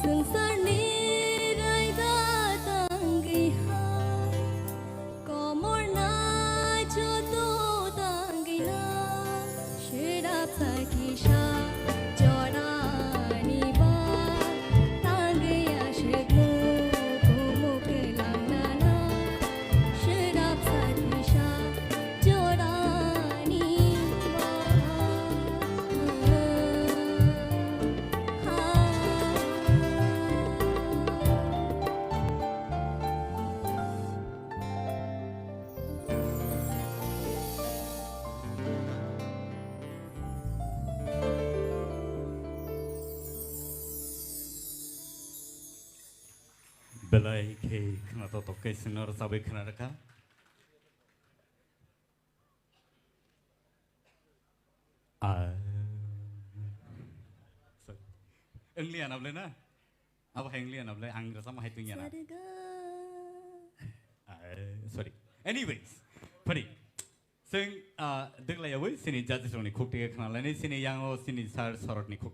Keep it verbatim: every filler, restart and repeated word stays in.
Swngcharni raida tangwi ha, komorna joto tangwi na, sirap sakisa jorani ba, tangwi aswkno kumuk langna na, sirap sakisa jorani ba. Belai khe khwnatok tok khe chwngno rwchabwi khwna rwkha. Ah. Sorry. Wngli anable na? Abo hai wngli anable, ang rwchapma hai tungya na. Ah, sorry. Anyways, phari. Chwng, ah, dwglaiyawi chini judges rokni khuk twi khna lainai, chini yango chini sir Sorotni khuk.